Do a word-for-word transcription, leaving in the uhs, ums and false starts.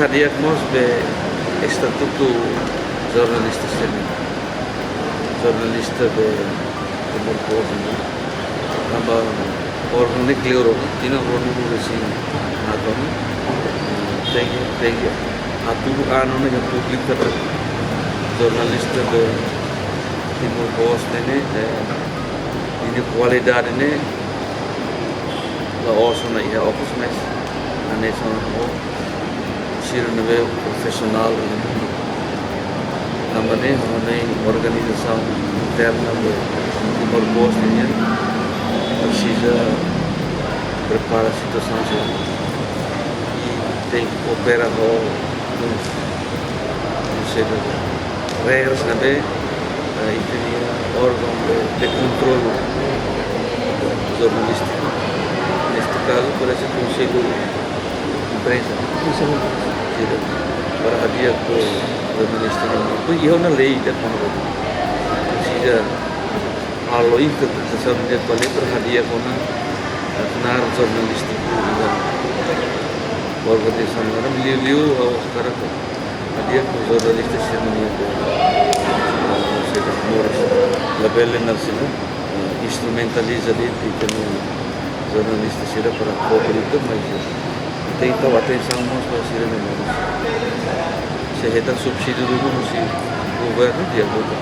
Hadi'a mós be estatutu jornalista sira-nian. Jornalista be Timor Post nian. Tanba órgaun ne'e kleur ona, tinan ruanulu-resin-haat ona. Tenke, tenke hatudu anu ne'e iha públiku katak jornalista be Timor Post nian, eh, ninia kualidade ne'e la'ós ona iha okos, mas hanesan ho sira ne'ebé profisionál iha mundu. Tanba ne'e, ha'u hanoin organizasaun interna be Timor Post nian presiza prepara situasaun sira. I tenke koopera ho, ho, ho sira, regras ne'ebé, eh, ita-nia órgaun de, de kontrolu jornalístiku. Neste kazu, parese Konsellu Imprensa. Konsellu. Sira, para hadi'a ho jornalista nian. Pois iha ona lei ida kona-ba. Presiza halo interpretasaun ida ba lei para hadi'a kona, eh, knaar jornalístiku iha organizasaun ne'e. Liuliu ha'u hakarak hadi'a ho jornalista sira-nia, sira moras, labele nasaun, eh, instrumentaliza de'it ita-nia jornalista sira para kobre ita, mas tenke tau atensaun mós ba sira-nia moras. Se hetan subsídiu ruma husi governu, di'ak liu.